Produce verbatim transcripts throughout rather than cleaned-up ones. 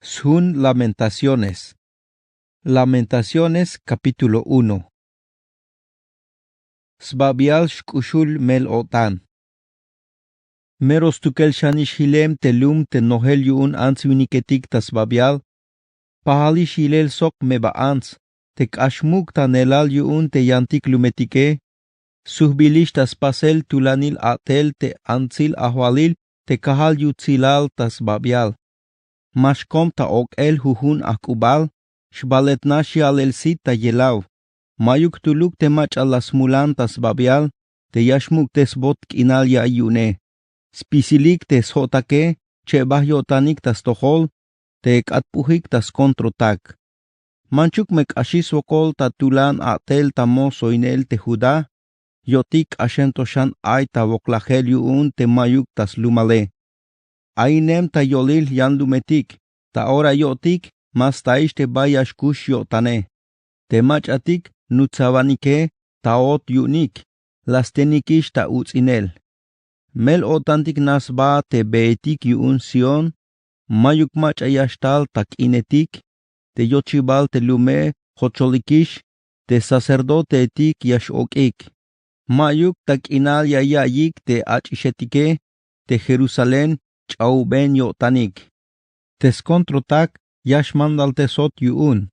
Sjun Lamentaciones. Lamentaciones, kapítulo uno. Sbabial xk'uxul mel-o'tan. Mero stukel xanix jilem te lum te nojel yu'un ants winiketik ta sbabial. Pajalix yilel sok meba ants te k'ax muk' ta neelal yu'un te yantik lumetike. Sujbilix ta spasel tulanil a'tel te antsil ajwalil te kajal yutsilal ta sbabial. Ma xkom ta ok'el jujun ajk'ubal, xbalet nax ya'lel sit ta yelaw. Ma'yuk jtuluk te mach'a la smulan ta sbabial te ya xmuk'tesbot k'inal ya'iy yu'une. Spisilik te sjo'take chebaj yo'tanik ta stojol te k'atp'ujik ta skontrotak. Manchuk me k'axix swokol ta tulan a'tel ta mosoinel te Judá. Yo'tik k'axem to xan ay ta woklajel yu'un te ma'yuk ta slumale. Ayinem ta yolil yan lumetik, ta ora yo'tik ma staix te bay ya xkux yo'tane. Te mach'atik nutsawanike ta oot yu'unik, la stenikix ta uts'inel. Mel-o'tantik nax sba te beetik yu'un Sión. Ma'yuk mach'a ya xtal ta k'inetik, te yochibal te lume jocholikix, te sacerdoteetik ya x-ok'ik. Ma'yuk ta k'inal ya ya'iyik te ach'ixetike, te Jerusalén ch'auben yo'tanik. Te skontrotak ya xmandaltesot yu'un,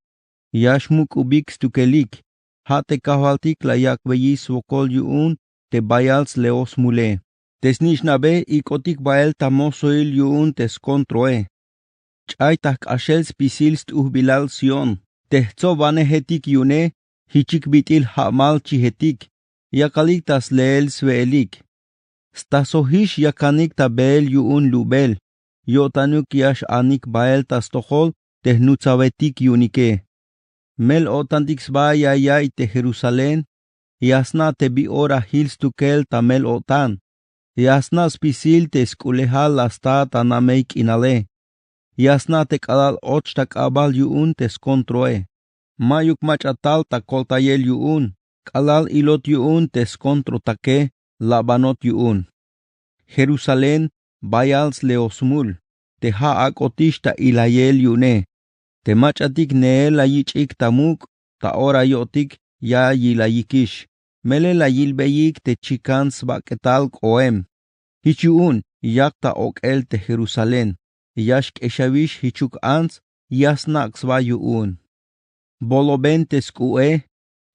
ya xmuk'ubik stukelik. Ja' te kajwaltik la yak'beyiy swokol yu'un te bayal sle-o smule. Te snich'nabe ik'otik bael ta mosoil yu'un te skontroe. Ch'ay ta jk'axel spisil st'ujbilal Sión. Te jtsobanejetik yu'une jichik bit'il ja'mal chijetik, yakalik ta sleel swe'elik. Stasojix yakanik ta beel yu'un lubel, yo'tanuk ya x-anik bael ta stojol te jnutsawetik yu'unike. Mel-o'tantik sba ya ya'iy te Jerusalén. Ya sna' te bi ora jil stukel ta mel-o'tan. Ya sna' spisil te sk'ulejal la sta ta namey k'inale. Ya sna' te k'alal och ta k'abal yu'un te skontroe. Ma'yuk mach'a tal ta koltayel yu'un. K'alal ilot yu'un te skontrotake, labanot yu'un. Jerusalén, bayal sle-o smul, te ja' ak'otix ta ilayel yu'une. Te mach'atik neel la yich'ik ta muk', ta ora yo'tik ya yilayikix. Melel la yilbeyik te chikan sbak'etal k'oem. Jich yu'un yak ta ok'el te Jerusalén. Ya xk'exawix jichuk ants, ya snak' sba yu'un. Boloben te sk'u'e,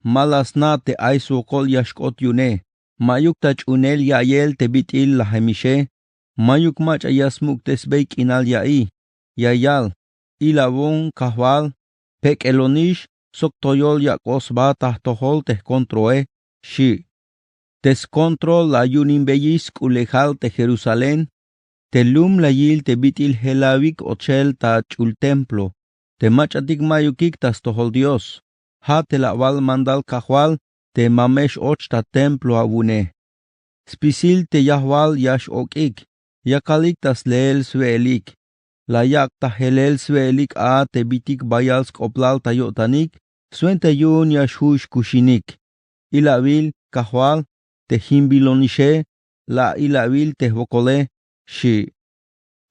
ma la sna' te ay swokol ya xk'ot yu'une. Ma'yuk ta ch'uunel ya'iyel te bit'il lajemixe. Ma'yuk mach'a ya smuk'tesbey k'inal ya'iy. Ya yal: Ilawon kajwal, pek'elonix sok toyol yak'oj sba ta jtojol te jkontroe, xi'. Te skontrol la yu'ninbeyix sk'ulejal te Jerusalén. Te lum la yil te bit'il jelawik ochel ta ch'ul templo, te mach'atik ma'yukik ta stojol Dios. Ja' te lawal mandal kajwal te ma me x-och ta templo awu'une. Spisil te yajwal ya x-ok'ik, yakalik ta sleel swe'elik. La yak' ta jelel swe'elik a te bitik bayal sk'oplal ta yo'tanik, swenta yu'un ya xju' xkuxinik. Ilawil kajwal, te jimbilonixe, la ilawil te jwokole, xi'.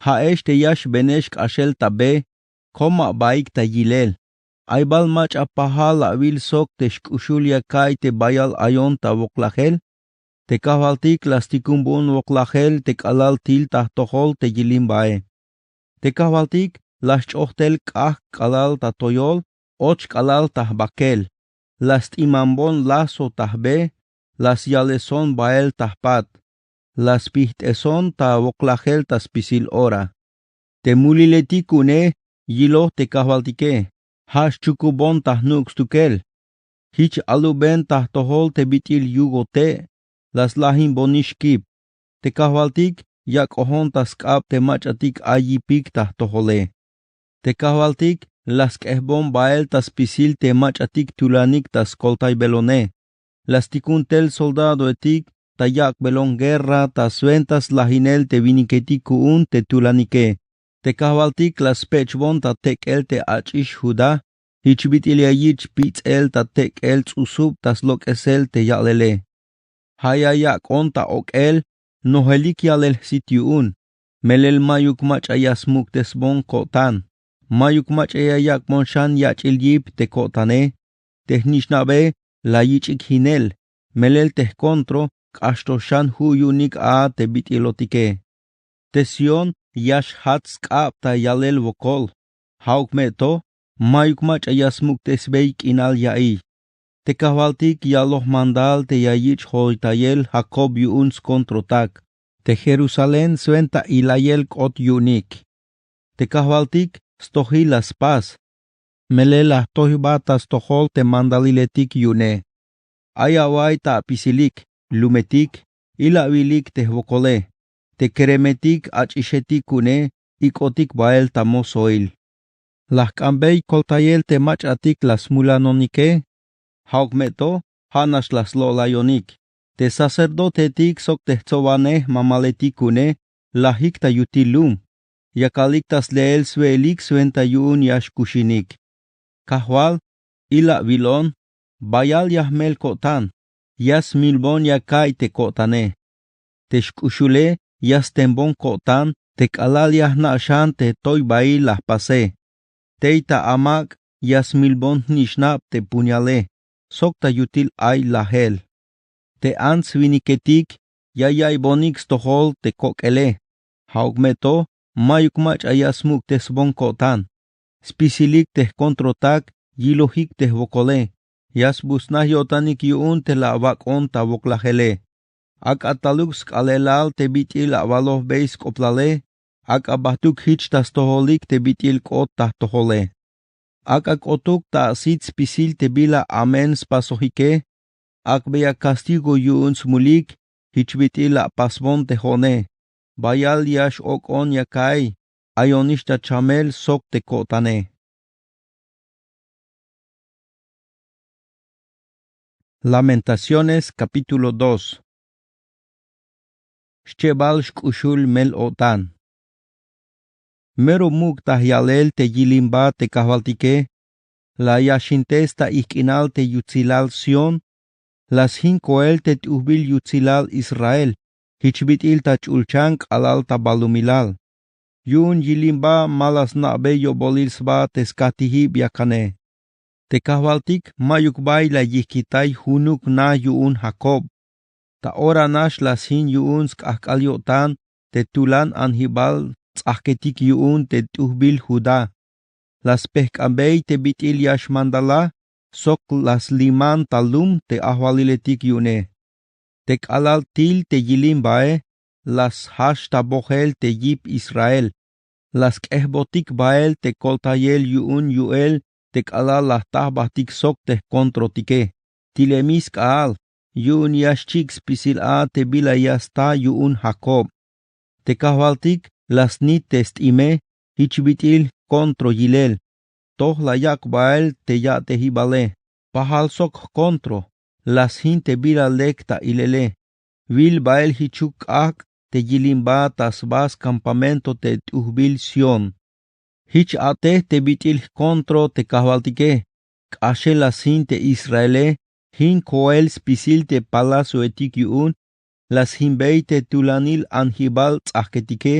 Ja'ex te ya xbenex k'axel ta be, kom abaik ta yilel. Ay bal mach'a pajal awil sok te xk'uxul ya ka'iy te bayal ayon ta woklajel. Te kajwaltik la stikunbon woklajel te k'alal til ta jtojol te yilimbae. Te kajwaltik la sch'oj tel k'ajk' k'alal ta toyol, och k'alal ta jbakel. La st'imanbon lazo ta jbe, la syaleson bael ta jpat. La spijt'eson ta woklajel ta spisil ora. Te muliletik ku'une yiloj te kajwaltike, ja' xchukubon ta jnuk' stukel. Jich aluben ta jtojol te bit'il yugo te', la slajinbonix kip. Te kajwaltik yak'ojon ta sk'ab te mach'atik ay yipik ta jtojole. Te kajwaltik la sk'ejbon bael ta spisil te mach'atik tulanik ta skoltaybelone. La stikun tel soldadoetik ta yak'belon guerra ta swenta slajinel te winiketik ku'un te tulanike. Te kajwaltik la spechbon ta tek'el te ach'ix Judá, jich bit'il ya yich' pits'el ta tek'el ts'usub ta slok'esel te ya'lele. Ja' ya yak'on ta ok'el nojelik ya'lel jsit yu'un, melel ma'yuk mach'a ya smuk'tesbon ko'tan. Mayuk mach'a ya yak'bon xan yach'il yip te ko'tane. Te jnich'nabe la yich'ik jinel, melel te jkontro k'ax to xan ju' yu'unik a te bit'ilotike. Te Sión ya xjats sk'ab ta yalel wokol. Ja'uk me to, mayuk mach'a ya smuk'tesbey k'inal ya'iy. Te kajwaltik yaloj mandal te ya yich' joytayel Jacob yu'un skontrotak. Te Jerusalén swenta ilayel k'ot yu'unik. Te kajwaltik stojil la spas. Melel la jtoy jba ta stojol te mandaliletik yu'une. Ay away ta apisilik, lumetik, ilawilik te jwokole. Te keremetik ach'ixetik ku'une ik'otik bael ta mosoil. La jk'anbey koltayel te mach'atik la smulanonike. Ja'uk me to, ja' nax la slo'layonik. Te sacerdotetik sok te jtsobanej mamaletik ku'une lajik ta yutil lum. Yakalik ta sleel swe'elik swenta yu'un ya xkuxinik. Kajwal, ilawilon, bayal ya jmel ko'tan, ya smilbon ya ka'iy te ko'tane. Te xk'uxule ya stenbon ko'tan te k'alal ya jna' xan te toybail la jpase. Tey ta amak' ya smilbon jnich'nab te puñale sok ta yutil ay lajel. Te ants winiketik ya ya'iybonik stojol te kok'ele. Ja'uk me to, mayuk mach'a ya smuk'tesbon ko'tan. Spisilik te jkontrotak yilojik te jwokole. Ya sbuts'naj yo'tanik yu'un te la awak'on ta woklajele. Ak'a taluk sk'aalelal te bit'il awalojbey sk'oplale. Ak'a bajtuk jich ta stojolik te bit'il k'ot ta jtojole. Ak'a k'otuk ta asit spisil te bila amen spasojike. Ak'beya kastigo yu'un smulik jich bit'il la apasbon te jo'one. Bayal ya x-ok'on ya ka'iy, ayonix ta chamel sok te ko'tane. Lamentaciones capítulo dos. Xchebal xk'uxul mel-o'tan. Mero muk' ta yalel te yilimba te kajwaltike. La yaxintes ta ijk'inal te yutsilal Sión. La sjin koel te t'ujbil yutsilal Israel jich bit'il ta ch'ulchan k'alal ta balumilal. Yu'un yilimba ma la sna'bey yo'bolil sba te skajtijib yakane. Te kajwaltik mayuk bay la yijkitay junuk na yu'un Jacob. Ta ora nax la sjin yu'un sk'ajk'al yo'tan te tulan anjibal ts'ajketik yu'un te t'ujbil Judá. La spejk'anbey te bit'il ya xmandala sok la sliman ta lum te ajwaliletik yu'une. Te k'alal til te yilimbae la sjajch ta bojel te yip Israel. La sk'ejbotik bael te koltayel yu'un yu'el te k'alal la jta jbatik sok te jkontrotike. Tilemi sk'aal yu'un ya xchik' spisil a te bila ya sta yu'un Jacob. Te kajwaltik la snit te st'ime jich bit'il jkontro yilel. Toj la yak' bael te ya'tejibale. Pajal sok jkontro la sjin te bila lek ta ilele. Wil bael jichuk k'ajk' te yilimba ta sba skampamento te t'ujbil Sión. Jich a'tej te bit'il jkontro te kajwaltike. K'axel la sjin te Israele, jin koel spisil te palacioetik yu'un. La sjinbey te tulanil anjibal ts'ajketike.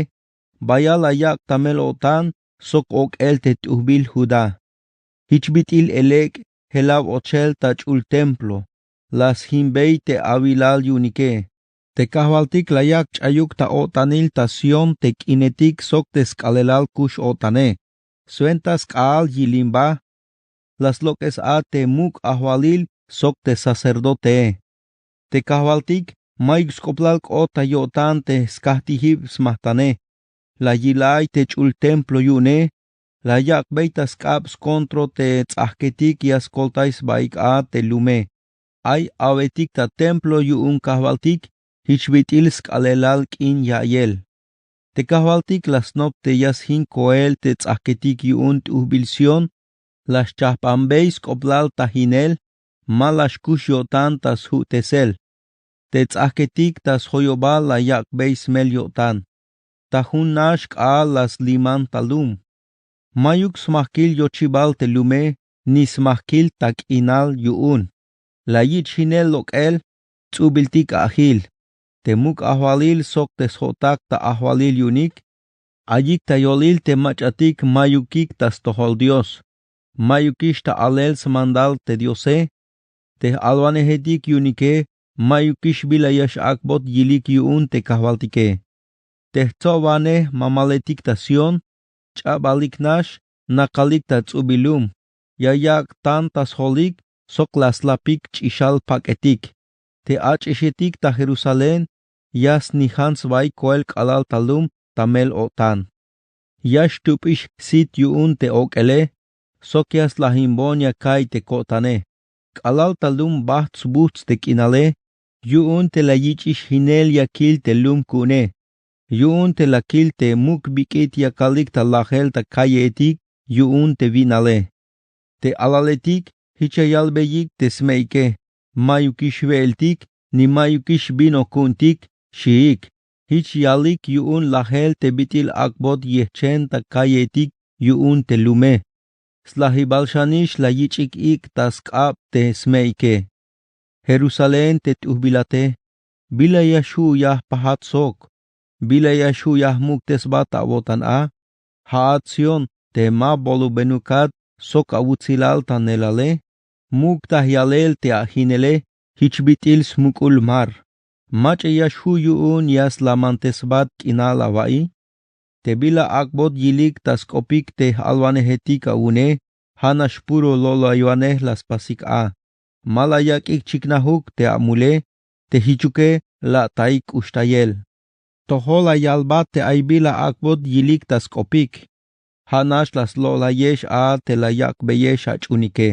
Bayal la yak' ta mel-o'tan sok ok'el te t'ujbil Judá. Jich bit'il elek' jelaw ochel ta ch'ul templo. La sjinbey te awilal yu'unike. Te kajwaltik la yak' ch'ayuk ta o'tanil ta Sión te k'inetik sok te sk'aalelal kux-o'tane. Swenta sk'aal yilimba. La slok'es a te muk' ajwalil sok te sacerdotee. Te kajwaltik mayuk sk'oplal k'ot ta yo'tan te skajtijib smajtane. La yilay te ch'ul templo yu'une. La yak'bey ta sk'ab skontro te ts'ajketik ya skoltay sbaik a te lume. Ay awetik ta templo yu'un kajwaltik jich bit'il sk'aalelal k'in ya'iyel. Te kajwaltik la snop te ya sjin koel te ts'ajketik yu'un t'ujbil Sión. La xchajpanbey sk'oplal ta jinel. Ma la xkux yo'tan ta sju'tesel. Te ts'ajketik ta sjoyobal la yak'bey smel yo'tan. Ta jun nax k'aal la sliman ta lum. Mayuk smajkil yochibal te lume ni smajkil ta k'inal yu'un. La yich' jinel lok'el ts'ubiltik ajil. Te muk' ajwalil sok te sjo'tak ta ajwalil yu'unik. Ayik ta yolil te mach'atik mayukik ta stojol Dios. Mayukix ta alel smandal te Diose. Te j-alwanejetik yu'unike mayukix bila ya x-ak'bot yilik yu'un te Kajwaltike. Te jtsobanej mamaletik ta Sión, ch'abalik nax, nakalik ta ts'ubil lum, ya yak' tan ta sjolik sok la slapik ch'ixal pak'etik. Te ach'ixetik ta Jerusalén ya snijan sbaik koel k'alal ta lum ta mel o'tan. Ya xtup'ix jsit yu'un te ok'ele sok ya slajinbon ya ka'iy te ko'tane. K'alal ta lum bajt' sbujts' te k'inale yu'un te la yich'ix jinel ya kil te lum ku'une. Yu'un te la kil te muk bik'it yakalik ta lajel ta kalleetik yu'un te wi'nale. Te alaletik jich ya yalbeyik te sme'ike: Mayukix we'eltik ni mayukix vino ku'untik, xiik. Jich yalik yu'un lajel te bit'il ak'bot yejchen ta kalleetik yu'un te lume. Slajibal xanix la yich'ik ik' ta sk'ab te sme'ike. Jerusalén te t'ujbilate, bila ya xju' ya jpajat sok? Bila ya xju' ya jmuk'tesbat awo'tan a? Ja'at Sión te ma bolubenukat sok awutsilal ta neelale, muk' ta yalel te ajinele: Jich bit'il smuk'ul mar. Mach'a ya xju' yu'un ya slamantesbat k'inal awa'iy? Te bila ak'bot yilik ta sk'opik te j-alwanejetik awu'une, ja' nax puro lo'loywanej la spasik a. Ma la yak'ik chiknajuk te amule, te jichuke la ataik k'uxtayel. Tojol la yalbat te ay bila ak'bot yilik ta sk'opik. Ja' nax la slo'layex a te la yak'beyex ach'unike.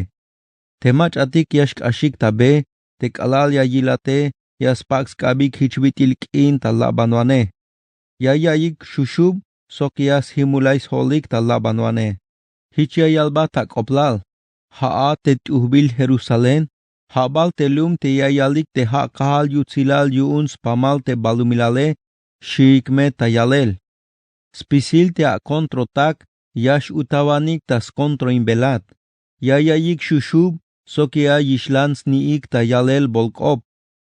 Te mach'atik ya xk'axik ta be, te k'alal ya yilate ya spak' sk'abik jich bit'il k'in ta labanwanej. Ya ya'iyik xuxub sok ya sjimulay sjolik ta labanwanej. Jich ya yalbat ak'oblal: Ja'at te t'ujbil Jerusalén, ja' bal te lum te ya yalik te ja' kajal yutsilal yu'un spamal te balumilale, xiik me ta yalel. Spisil te akontrotak ya x-utawanik ta skontroinbelat. Ya ya'iyik xuxub sok ya yixlan sni'ik ta yalel bolk'op.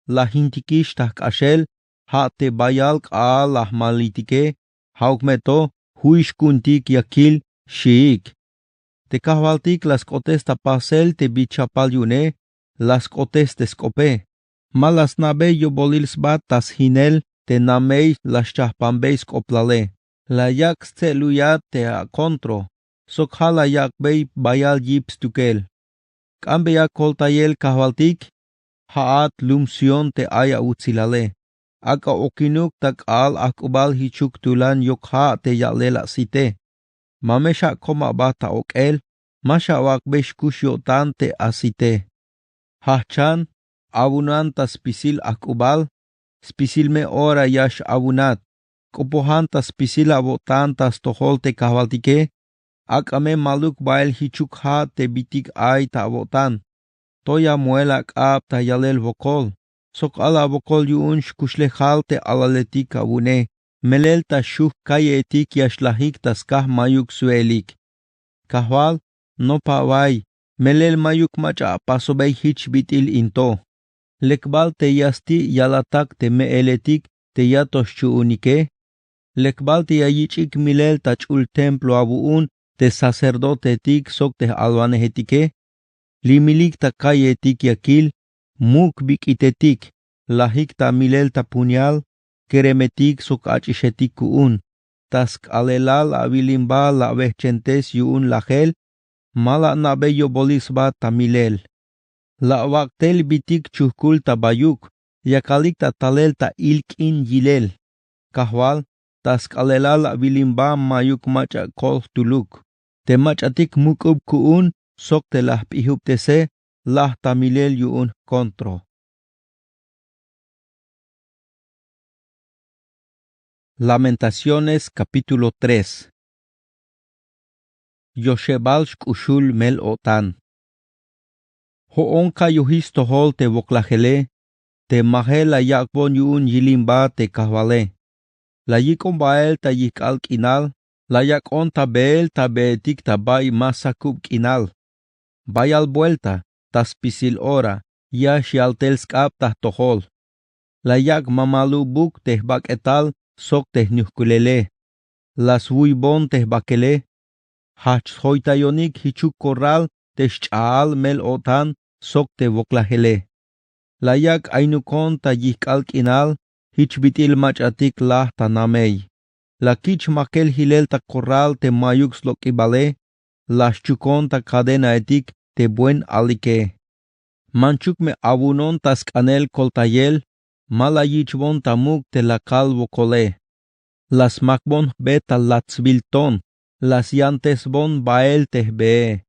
Lajintikix ta jk'axel, ja' te bayal k'aal la jmaliytike, ja'uk me to, ju'ix ku'untik ya kil, xiik. Te Kajwaltik la sk'otes ta pasel te bi chapal yu'une, la sk'otes te sk'ope. Ma la sna'bey yo'bolil sba ta sjinel te namey la xchajpanbey sk'oblale. La yak' stse'luyat te akontro sok ja' la yak'bey bayal yip stukel. K'ambeya koltayel Kajwaltik, ja'at lum Sión te ay awutsilale. Ak'a okinuk ta k'aal ajk'ubal jichuk tulan yok ja' te ya'lel asite. Ma me xakom aba ta ok'el, ma xawak'bey xkux yo'tan te asite. Jajchan, awunan ta spisil ajk'ubal, spisil me ora ya x-awunat. K'opojan ta spisil awo'tan ta stojol te Kajwaltike. Ak'a me maluk bael jichuk ja' te bitik ay ta awo'tan. To ya moel ak'ab ta yalel wokol sok al awokol yu'un xkuxlejal te alaletik awu'une. Melel ta xujk' kalleetik ya xlajik ta skaj mayuk swe'elik. Kajwal, nopa away, melel mayuk mach'a apasobey jich bit'il in to. Lek bal te ya sti' yalatak te me'eletik te ya to xchu'unike. Lek bal te ya yich'ik milel ta ch'ul templo awu'un te sacerdotetik sok te j-alwanejetike. Limilik ta kalletik ya kil, muk' bik'itetik, lajik ta milel ta puñal, keremetik sok ach'ixetik ku'un. Ta sk'aalelal awilimba la awejchentes yu'un lajel. Ma la ana'bey yo'bolil sba ta milel. La awak' tel bitik chujkul ta bayuk, yakalik ta talel ta ilk'in yilel. Kajwal, ta sk'aalelal awilimba mayuk mach'a kol jtuluk. Te mach'atik muk'ub ku'un sok te la jp'ijubtese, laj ta milel yu'un jkontro. Lamentaciones capítulo tres. Yoxebal xk'uxul mel-o'tan. Jo'on ka'yojix stojol te woklajele, te majel la yak'bon yu'un yilimba te Kajwale. La yik'on bael ta yijk'al k'inal, la yak'on ta beel ta beetik ta bay ma sakub k'inal. Bayal buelta, ta spisil ora, ya xyal tel sk'ab ta jtojol. La yak' mamalubuk te jbak'etal sok te jnujkulele. La swuybon te jbakele. Jajch sjoytayonik jichuk korral te xch'a'al mel-o'tan sok te woklajele. La yak' aynukon ta yijk'al k'inal jich bit'il mach'atik laj ta namey. La kich' jmakel jilel ta korral te mayuk slok'ibale. La xchukon ta kadenaetik te buen alike. Manchuk me awunon ta sk'anel koltayel. Ma la yich'bon ta muk' te la kal wokole. La smakbon jbe ta latsbil ton. La syantesbon bael te jbee.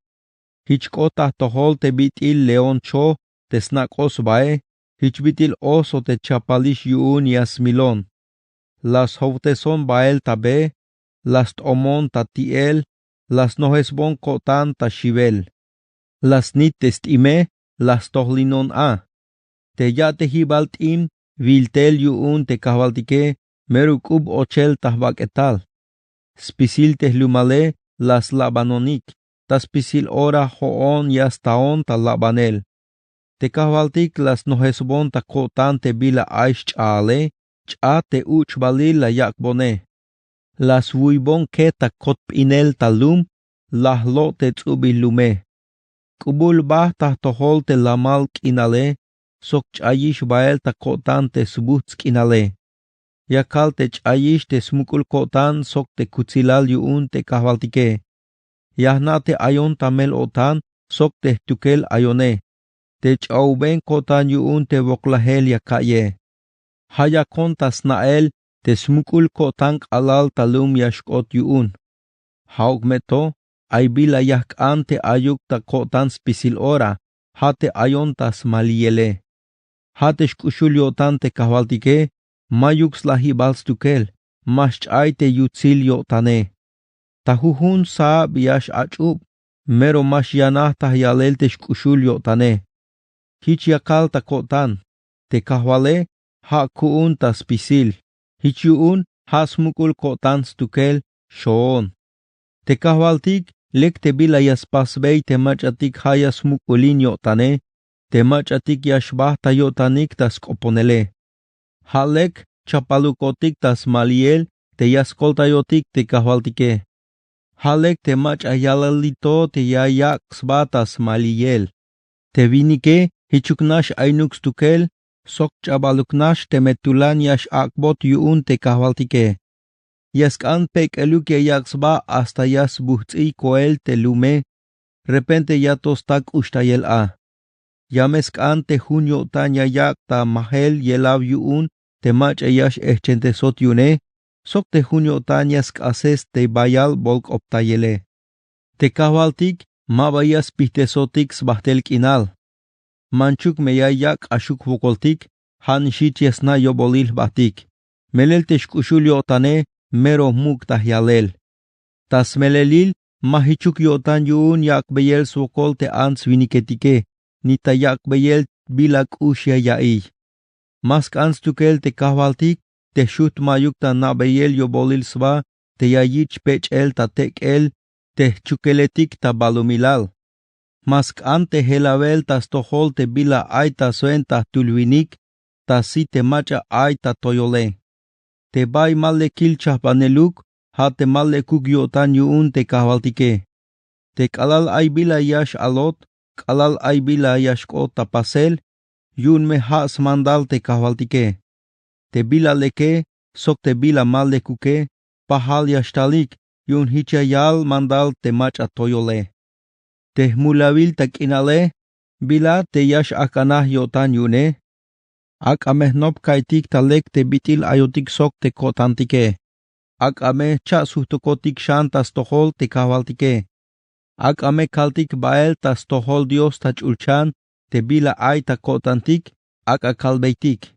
Jich k'ot ta jtojol te bit'il león choj te snak'oj sbae. Jich bit'il oso te chapalix yu'un ya smilon. La sjowteson bael ta be. La st'omon ta ti'el. La snojesbon ko'tan ta xiwel. La snit te st'ime. La stojlinon a. Te ya'tejibal t'im wiltel yu'un te kajwaltike. Mero k'ub ochel ta jbak'etal. Spisil te jlumale la slabanonik. Ta spisil ora jo'on ya staon ta labanel. Te kajwaltik la snojesbon ta ko'tan te bila ay xch'a'ale. Ch'at te uch'balil la yak'bone. La swuybon ke ta kotp'inel ta lum. La jlo' te ts'ubil lume. K'ubul bajt ta jtojol te lamal k'inale. Sok ch'ayix bael ta ko'tan te sbujts' k'inale. Ya kal te ch'ayix te smuk'ul ko'tan sok te kutsilal yu'un te kajwaltike. Ya jna' te ayon ta mel-o'tan sok te jtukel ayone. Te ch'a'uben ko'tan yu'un te woklajel ya ka'ye. Ja' yakon ta sna'el te smuk'ul ko'tan k'alal ta lum ya xk'ot yu'un. Ja'uk me to ay bila ya jk'an te ayuk ta ko'tan spisil ora. Ja' te ayon ta smaliyele. Ja' te xk'uxul yo'tan te kajwaltike. Mayuk slajibal stukel. Ma xch'ay te yutsil yo'tane. Ta jujun sab ya x'ach'ub. Mero ma xyanaj ta jyalel te xk'uxul yo'tane. Jich ya kal ta ko'tan. Te kajwale ja' ku'un ta spisil. Jich yu'un ja' smuk'ul ko'tan stukel. Xoon. Te kajwaltik lek te bila ya spasbey te mach'atik ja' ya smuk'ulin yo'tane. Te mach'atik ya xbajt ta yo'tanik ta sk'oponele. Ja' lek chapalukotik ta smaliyel te ya skoltayotik te kajwaltike. Ja' lek te mach'a yalali to te ya yak' sba ta smaliyel. Te winike jichuk nax aynuk stukel sok ch'abaluk nax teme tulan ya x'ak'bot yu'un te kajwaltike. Ya sk'an pek'eluk ya yak' sba hasta ya sbujts'iy koel te lume. Repente ya to sta k'uxtayel a. Ya me sk'an te jun yo'tan ya yak' ta majel yelaw yu'un te mach'a ya x'ejch'entesot yu'une. Sok te jun yo'tan ya sk'ases te bayal bolk'optayele. Te kajwaltik ma ba ya spijtesotik sbajtel k'inal. Manchuk me ya yak' k'axuk wokoltik. Ja' nix jich ya sna' yobolil jbajtik. Melel te xk'uxul yo'tane mero muk' ta jyalel. Ta smelelil ma jichuk yo'tan yu'un yak'beyel swokol te ants winiketike ni ta yak'beyel bila k'ux ya ya'iy. Ma sk'an stukel te kajwaltik te jxujt' ma'yuk ta na'beyel yobolil sba te ya yich' pech'el ta tek'el te jchukeletik ta balumilal. Ma sk'an te jelawel ta stojol te bila ay ta swenta jtul winik ta sit te mach'a ay ta toyole. Te bay ma lekil chajpaneluk ja' te ma lekuk yo'tan yu'un te kajwaltike. Te k'alal ay bila ya x'alot k'alal ay bila ya xk'ot ta pasel. Yu'un me ja' smandal te kajwaltike. Te bila leke sok te bila ma lekuke pajal ya xtalik. Yu'un jich ya yal mandal te mach'a toyole. Te jmulawil ta k'inale bila te ya x'ajk'anaj yo'tan yu'une. Ak'a me jnop ka'iytik ta lek te bit'il ayotik sok te ko'tantike. Ak'a me jcha'sujtukotik xan ta stojol te kajwaltike. Ak'a me kaltik bael ta stojol dios ta ch'ulchan te bila ay ta ko'tantik. Ak'a kalbeytik.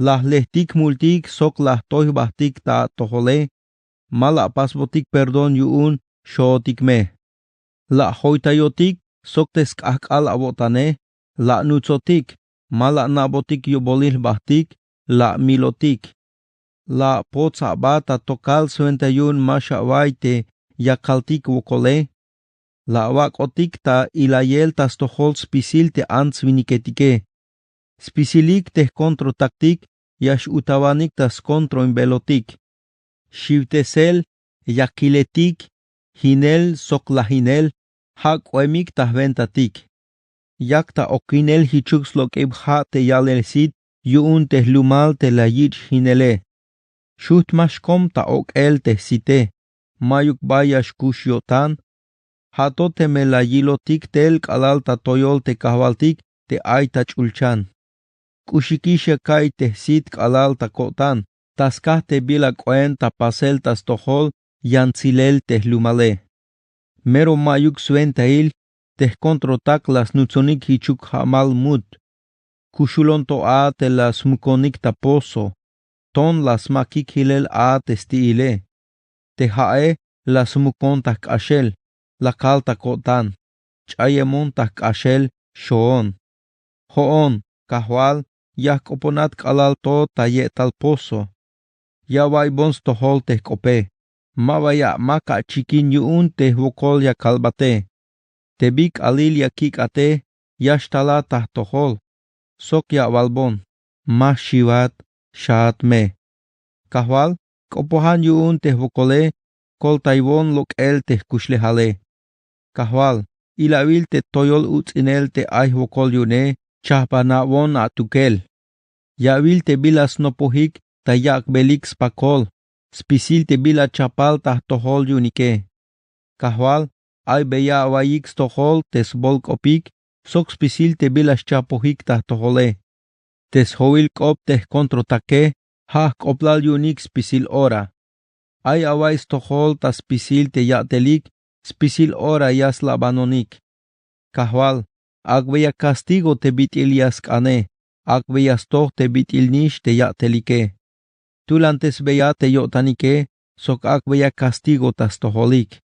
La jlejtik jmultik sok la jtoy jbajtik ta atojole. Ma la apasbotik perdón yu'un xootik me. La ajoytayotik sok te sk'ajk'al awo'tane. La anutsotik. Ma la ana'botik yobolil jbajtik. La amilotik. La apots aba ta tokal swenta yu'un ma xaway te yakaltik wokole. La awak'otik ta ilayel ta stojol spisil te ants winiketike. Spisilik te jkontrotaktik ya x'utawanik ta skontroinbelotik. Xiwtesel yakiletik, jinel sok lajinel, ja' k'oemik ta jwentatik. Yak ta okinel jichuk slok'ib ja' te ya'lel sit yu'un te jlumal te la yich' jinele. Xujt' ma xkom ta ok'el te jsite, mayuk ba ya xkux yo'tan. Ja' to teme la yilotik tel k'alal ta toyol te kajwaltik te ay ta ch'ulchan. K'uxikix ya ka'iy te jsit k'alal ta ko'tan, ta skaj te bila k'oem ta pasel ta stojol yantsilel te jlumale. Mero ma'yuk swentail te jkontrotak la snutsonik jichuk ja'mal mut. Kuxulon to a te la smukonik ta pozo, ton la smakik jilel a te sti'ile. Te ja'e la smukon ta jk'axel, la kal ta ko'tan: Ch'ayemon ta jk'axel xoon. Jo'on, Kajwal, ya jk'oponat k'alal to ta ye'tal pozo. Ya awa'iybon stojol te jk'ope. Ma ba ya amak achikin yu'un te jwokol ya kalbate. Te bi k'alil ya kik'ate, ya xtalat ta jtojol. Sok ya awalbon: Ma xiwat, xaat me. Kajwal, k'opojan yu'un te jwokole, koltaywon lok'el te jkuxlejale. Kajwal, ilawil te toyol uts'inel te ay jwokol yu'une, chajpanawon atukel. Ya'wil te bila snopojik ta yak'belik spakol, spisil te bila chapal ta jtojol yu'unike. Kajwal, ay beya awa'iyik stojol te sbolk'opik, sok spisil te bila xchapojik ta jtojole. Te sjowil k'op te jkontrotake, ja' jk'oblal yu'unik spisil ora. Ay awa'iy stojol ta spisil te ya'telik, spisil ora ya slabanonik. Kajwal, ak'beya kastigo te bit'il ya sk'ane, ak'beya stoj te bit'il nix te ya'telike. Tulantesbeya te yo'tanike, sok ak'beya kastigo ta stojolik.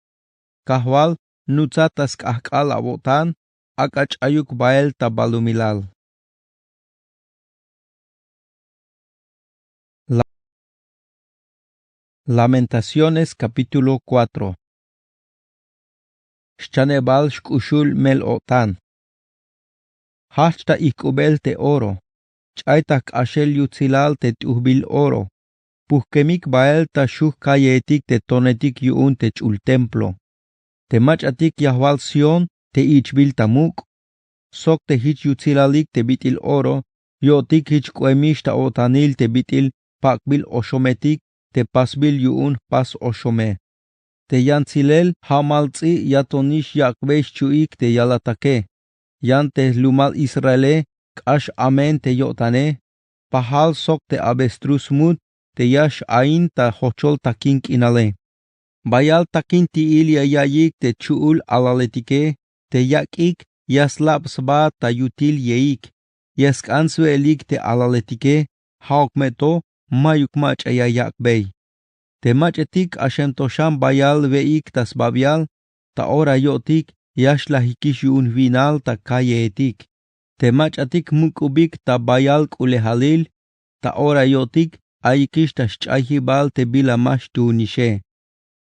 Kajwal, nutsat ta sk'ajk'al awo'tan, ak'a ch'ayuk bael ta balumilal. La- Lamentaciones capítulo cuatro. Xchanebal xk'uxul mel-o'tan. Jajch ta ijk'ubel te oro, ch'ay ta jk'axel yutsilal te t'ujbil oro, pujkemik bael ta xuj kalleetik te tonetik yu'un te ch'ul templo. Te mach'atik yajwal Sión te ich'bil ta muk', sok te jich yutsilalik te bit'il oro, yo'tik jich k'oemix ta o'tanil te bit'il pak'bil oxometik te pasbil yu'un jpas oxome. Te yantsilel ja'mal ts'i' yatonix yak'bey xchu'ik te yalatake. Yan te jlumal Israele k'ax amen te yo'tane, pajal sok te avestruz mut te ya x-ain ta jochol takin k'inale. Bayal takin ti'il ya ya'iyik te chu'ul alaletike, te yak'ik ya slab sba ta yutil yeik, ya sk'an swe'elik te alaletike, ja'uk me to mayuk mach'a ya yak'bey. Te mach'atik k'axem to xan bayal we'ik ta sbabial, ta ora yo'tik ya xlajikix yu'un jwi'nal ta kalleetik. Te mach'atik muk'ubik ta bayal k'ulejalil, ta ora yo'tik ayikix ta xch'ayjibal te bila ma xtuunixe.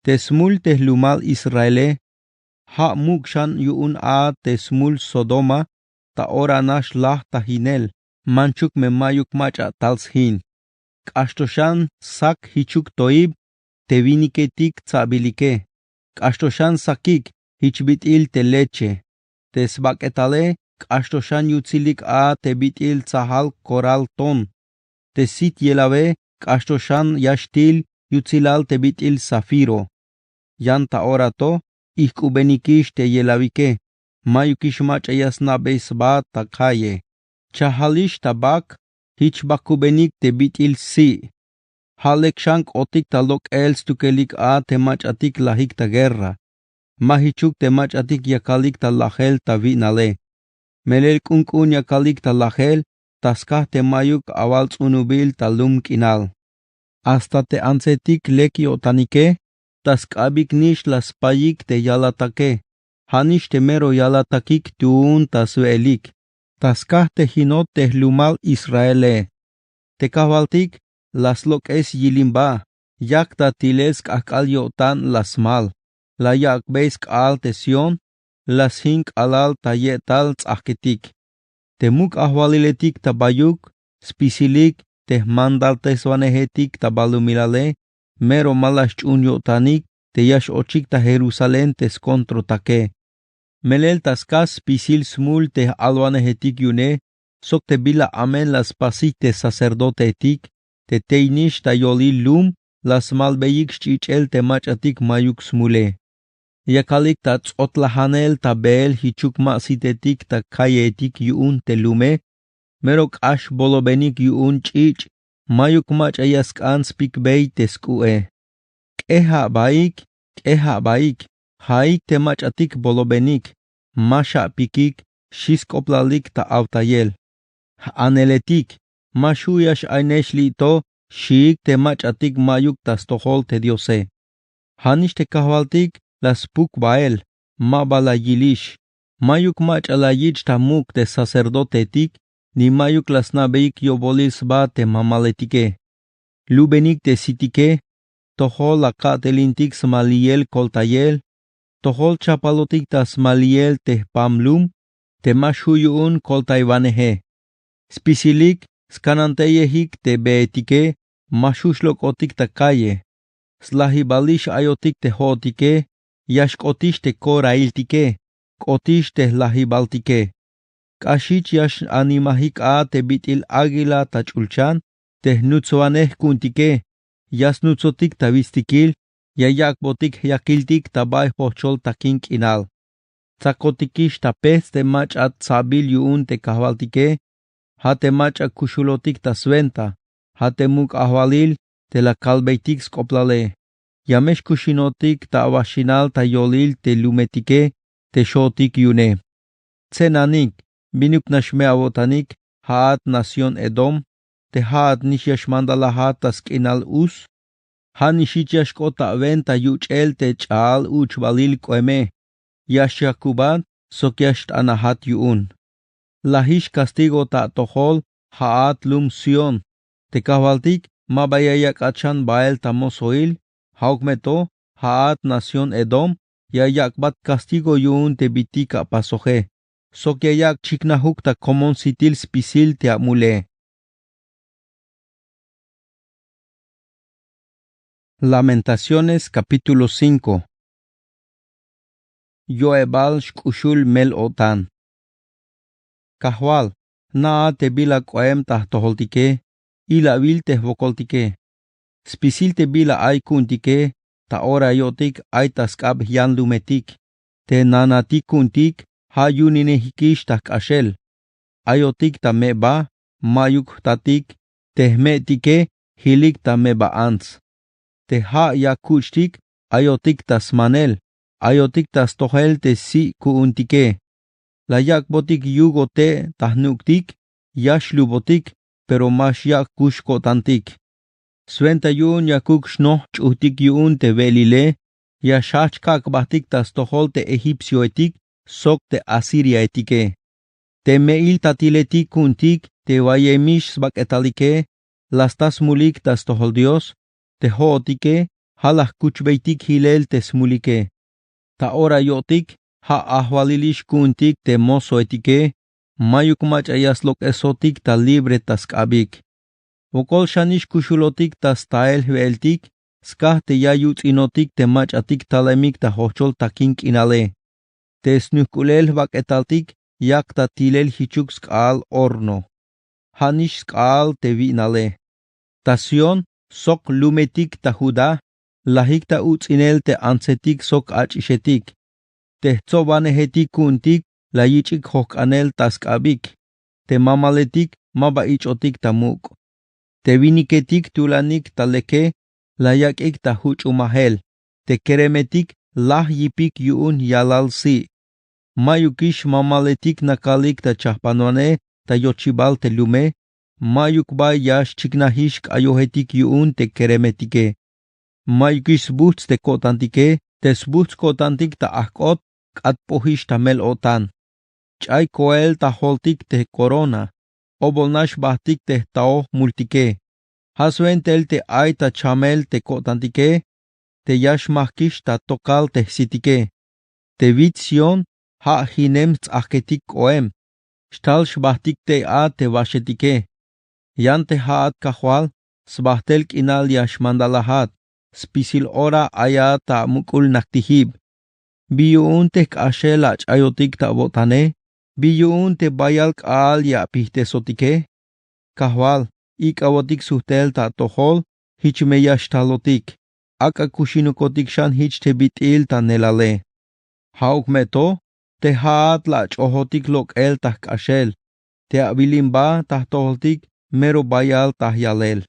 Te smul te jlumal Israele, ja' muk' xan yu'un a te smul Sodoma, ta ora nax laj ta jinel, manchuk me mayuk mach'a tal sjin. K'ax to xan sak jichuk toib te winiketik tsabilike, k'ax to xan sakik jich bit'il te leche. Te sbak'etale k'ax to xan yutsilik a te bit'il tsajal koral ton. Te sit yelawe k'ax to xan ya xtil yutsilal te bit'il zafiro. Yan ta ora to ijk'ubenikix te yelawike, mayukix mach'a ya sna'bey sba ta kalle. Chajalix ta bak, jich bakubenik te bit'il si'. Ja' lek xan k'otik ta lok'el stukelik a te mach'atik lajik ta guerra. Ma jichuk te mach'atik yakalik ta lajel ta wi'nale. Melel k'unk'un yakalik ta lajel, ta skaj te mayuk awal ts'unubil ta lum k'inal. Hasta te antsetik lek yo'tanike, ta sk'abik nix la spayik te yalatake, ja' nix te mero yalatakik tuun ta swe'elik, ta skaj te jinot te jlumal Israele. Te kajwaltik la slok'es yilimba, yak ta tilel sk'ajk'al yo'tan la smal, la yak'bey sk'aal te Sión, la sjin k'alal ta ye'tal ts'ajketik. Te muk' ajwaliletik ta bayuk, spisilik te jmandalteswanejetik ta balumilale, mero ma la xch'uun yo'tanik te ya x'ochik ta jerusalén te skontrotake. Melel ta skaj spisil smul te j'alwanejetik yu'une sok te bila amen la spasik te sacerdotehetik te tey nix ta yolil lum la smalbeyik xch'ich'el te mach'atik mayuk smule. Yakalik ta ts'otlajanel ta beel jichuk ma sitetik ta kallehetik yu'un te lume mero k'ax bolobenik yu'un ch'ich' mayuk mach'a ya sk'an spikbey te sk'u'e. K'eja' baik, k'eja' baik, ja'ik te mach'atik bolobenik, ma xapikik, xi sk'oplalik ta awtayel. J'aneletik, ma xju' ya x'a'inex li' to, xiik te mach'atik mayuk ta stojol te diose. Ja' nix te kajwaltik la spuk bael, ma ba la yilix. Mayuk mach'a la yich' ta muk' te sacerdotehetik ni mayuk la sna'beyik yo'bolil sba te mamaletike. Lubenik te sitike, tojol la ka'telintik smaliyel koltayel, tojol chapalotik ta smaliyel te jpam lum te ma xju' yu'un koltaywaneje. Spisilik skananteyejik te beetike, ma xju' xlok'otik ta kalle. Slajibalix ayotik te jo'otike, ya xk'otix te korailtike, k'otix te jlajibaltike. K'axich ya x'animajik a te bit'il águila ta ch'ulchan te jnutswanej ku'untike, ya snutsotik ta witstikil, ya yak'botik jyakiltik ta bay jojchol takin k'inal. Tsakotikix ta pejts' te mach'a tsa'bil yu'un te kajwaltike, ja' te mach'a kuxulotik ta swenta, ja' te muk' ajwalil te la kalbeytik sk'oplale. Ya me xkuxinotik ta awaxinal ta yolil te lumetike te xotik yu'une. Tsenanik, binuk nax me awo'tanik, ja'at nación edom, te ja'at nix ya xmandalajat ta sk'inal us. Ja' nix jich ya xk'ot ta awenta yuch'el te ch'a'al uch'balil k'oeme, ya xyakubat sok ya xt'anajat yu'un. Lajix kastigo ta atojol, ja'at lum sión, te kajwaltik ma ba ya yak'at xan bael ta mosoil. Ja'uk me to, ja'at nación edom, ya yak'bat kastigo yu'un te bitik apasoje sok ya yak' chiknajuk ta komon sitil spisil te amule. Lamentaciones capítulo cinco. Yo'ebal xk'uxul mel-o'tan. Kajwal, na'a te bila k'oem ta jtojoltike, ilawil te jwokoltike. Spisil te bila ay ku'untike, ta ora yo'tik ay ta sk'ab jyanlumetik. Te nanatik ku'untik ja' yuninejikix ta jk'axel. Ayotik ta me'ba, mayuk jtatik, te jme'tike jilik ta me'ba ants. Te ja' ya kuch'tik, ayotik ta smanel, ayotik ta stojel te si' ku'untike. La yak'botik yugo te' ta jnuk'tik, ya xlubotik, pero ma xyak' kux ko'tantik. Swenta yu'un yakuk xnoj ch'ujtik yu'un te we'elile, ya xjajch kak' jbajtik ta stojol te egipcioetik sok te asiriaetike. Te me'il tatiletik ku'untik te wayemix sbak'etalike, la sta smulik ta stojol Dios, te jo'otike ja' la jkuchbeytik jilel te smulike. Ta ora yo'tik ja' ajwalilix ku'untik te mosoetike, mayuk mach'a ya slok'esotik ta libre ta sk'abik. Wokol xanix kuxulotik ta stael jwe'eltik, skaj te ya yuts'inotik te mach'atik talemik ta jojchol takin k'inale. Te snujk'ulel jbak'etaltik yak ta tilel jichuk sk'aal horno. Ja' nix sk'aal te wi'nale. Ta sión sok lumetik ta judá, lajik ta uts'inel te antsetik sok ach'ixetik. Te jtsobwanejetik ku'untik la yich'ik jojk'anel ta sk'abik. Te mamaletik ma ba ich'otik ta muk'. Te winiketik tulanik ta leke, la yak'ik ta juch'umajel. Te keremetik laj yipik yu'un yalal si'. Mayukix mamaletik nakalik ta chajpanwanej ta yochibal te lume. Mayuk ba ya xchiknajix k'ayojetik yu'un te keremetike. Mayukix sbujts' te ko'tantike. Te sbujts' ko'tantik ta ajk'ot, k'atp'ojix ta mel-o'tan. Ch'ay koel ta joltik te korona. Obol nax bajtik te jtaoj multike. Ja' swentel te ay ta chamel te ko'tantike, te ya xmajkix ta tokal te jsitike. Te wits' sión, ja' jinem jts'ajketik k'oem. Xtal xbajtik tey a te waxetike. Yan te ja'at kajwal, sbajtel k'inal ya xmandalajat. spisil ora ayat ta muk'ul najtijib. Bi yu'un te jk'axel ach'ayotik ta awo'tane? Bi yu'un te bayal k'aal ya apijtesotike? Kajwal, ik'awotik sujtel ta atojol. Jich me ya xtalotik. Ak'a kuxinukotik xan jich te bit'il ta neelale. Ja'uk me to te ja'at la ach'ojotik lok'el ta jk'axel, te awilimba ta jtojoltik mero bayal ta jyalel.